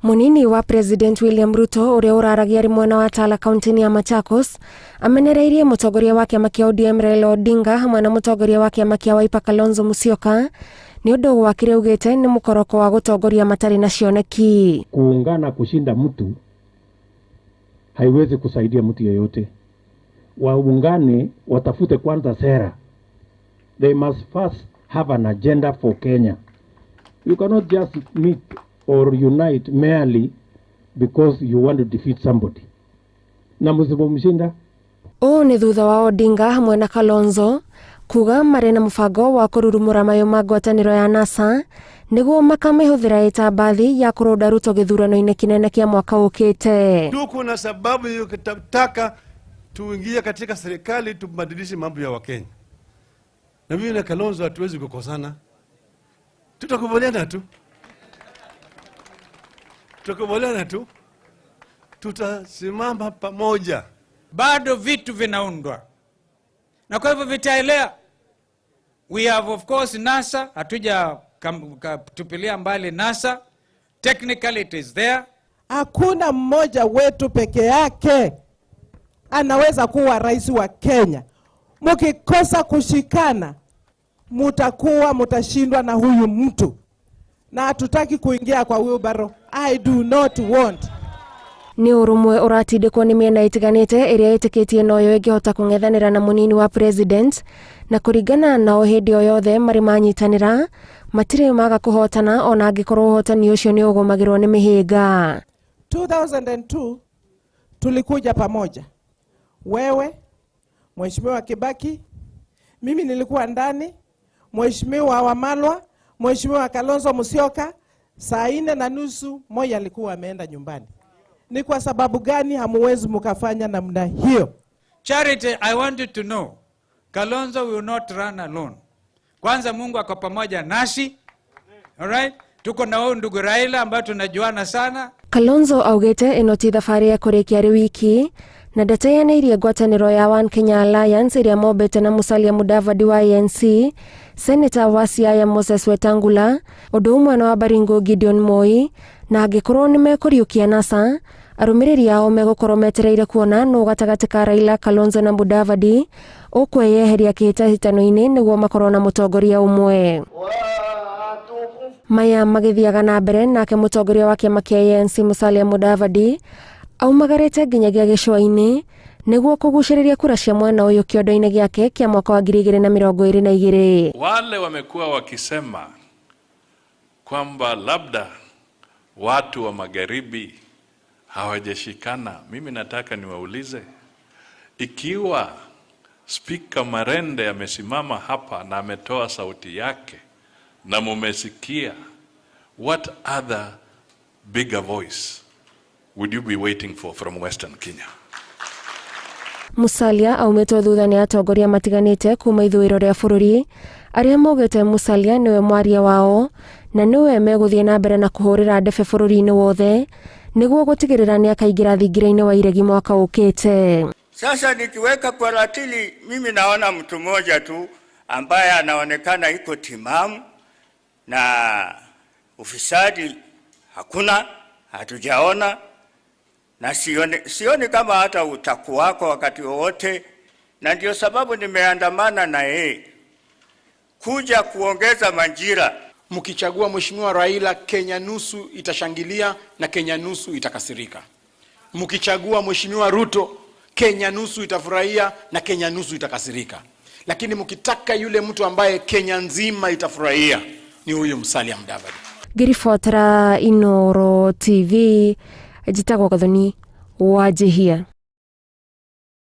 Munini wa President William Ruto uria uraragia ari mwena wa Tala kaunti-inĩ ya Machakos amenereirie mũtongoria wa kĩama kĩa ODM Raila Odinga hamwe na mũtongoria wa kĩama kĩa Wiper Kalonzo Musyoka nĩ ũndũ wa kĩrĩa augĩte nĩ mũkoroko wa gũtongoria matarĩ na cioneki. Kuungana kushinda mtu haiwezi kusaidia mtu yeyote. Waungane, watafute kwanza sera. They must first have an agenda for Kenya. You cannot just meet or unite merely because you want to defeat somebody. Na msipomshinda. Ũũ nĩ thutha wa Odinga hamwe na Kalonzo kuga marĩ na mũbango wa kũrurumũra mayũ ma ngwatanĩro ya NASA nĩguo makamĩhũthĩra ĩta mbathi ya kũrũnda Ruto gĩthurano-inĩ kĩnene kĩa mwaka ũkĩte. Tuko na sababu ya kutaka tuingie katika serikali tubadilishe mambo ya Wakenya. Na mimi na Kalonzo hatuwezi kukosana, tutakubaliana tu, tutakubaliana tu, tutasimama pamoja. Bado vitu vinaundwa na kwa hivyo vitaelea. We have of course NASA, hatuja tupilia mbali NASA. Technically it is there. Hakuna mmoja wetu peke yake anaweza kuwa rais wa Kenya. Mkikosa kushikana, mutakuwa mutashindwa na huyu mtu, na hatutaki kuingia kwa wheelbarrow. I do not want. Nĩ ũrũmwe ũratindĩkwo nĩ mĩena ĩtiganĩte ĩrĩa ĩtĩkĩtie noyo ĩngĩhota kũng'ethanĩra na mũnini wa president na kũringana nao hĩndĩ o yothe marĩ manyitanĩra matirĩ maga kũhotana ona angĩkorwo ũhotani ũcio nĩ ũgũmagĩrwo nĩ mĩhĩnga. 2002 tulikuja pamoja, wewe Mheshimiwa Kibaki, mimi nilikuwa ndani, Mheshimiwa Wamalwa, Mheshimiwa Kalonzo Musyoka. Saa 4:30 Moi alikuwa ameenda nyumbani. Ni kwa sababu gani hamuwezi mkafanya namna hiyo? Charity, I want you to know, Kalonzo will not run alone. Kwanza Mungu ako pamoja nasi. All right? Tuko na huyu ndugu Raila ambaye tunajuana sana. Kalonzo augĩte ĩno ti thabarĩ ya kũrĩkia arĩ wiki na ndateanĩirie ngwatanĩro ya One Kenya Alliance ĩrĩa mombĩte na Musalia Mudavadi wa ANC, Seneta wa Siaya Moses Wetangula, ũndũ ũmwe na wa Baringo Gideon Moi, na angĩkorwo nĩ mekũriũkia NASA, arũmĩrĩri ao megũkorwo metereire kuona nũ gatagatĩ ka Raila, Kalonzo na Mudavadi ũkweyeheria kĩhĩtahĩtano-inĩ nĩguo makorwo na mũtongoria ũmwe. Maya magĩthiaga na mbere nake mũtongoria wa kĩama kĩa ANC Musalia Mudavadi aumagarĩte nginyagia gĩcũa-inĩ nĩguo kũgucĩrĩria kura cia mwena ũyũ kĩondo-inĩ gĩake kĩa mwaka wa 2022. Wale wamekuwa wakisema kwamba labda watu wa magharibi hawajashikana, mimi nataka niwaulize, ikiwa Spika Marende amesimama hapa na ametoa sauti yake na mumesikia, what other bigger voice would you be waiting for from Western Kenya? Musalia aumĩtwo thutha nĩ atongoria matiganĩte kuma ithũĩro rĩa bũrũri arĩa maugĩte Musalia nĩwe mwaria wao na nĩwe megũthiĩ na mbere na kũhũrĩra ndebe bũrũri-inĩ wothe nĩguo gũtigĩrĩra nĩ akaingĩra thingira-inĩ wa iregi mwaka ũkĩte. Sasa nikiweka kwa ratili, mimi naona mtu mmoja tu ambaye anaonekana iko timamu na ufisadi hakuna, hatujaona na sioni kama hata utakuwako wakati wowote, na ndio sababu nimeandamana na yeye kuja kuongeza majira. Mkichagua Mheshimiwa Raila, Kenya nusu itashangilia na Kenya nusu itakasirika. Mkichagua Mheshimiwa Ruto, Kenya nusu itafurahia na Kenya nusu itakasirika. Lakini mkitaka yule mtu ambaye Kenya nzima itafurahia ni huyu Musalia Mudavadi. Ngĩribotera Inooro TV, njĩtagwo Gathoni Wanjihia.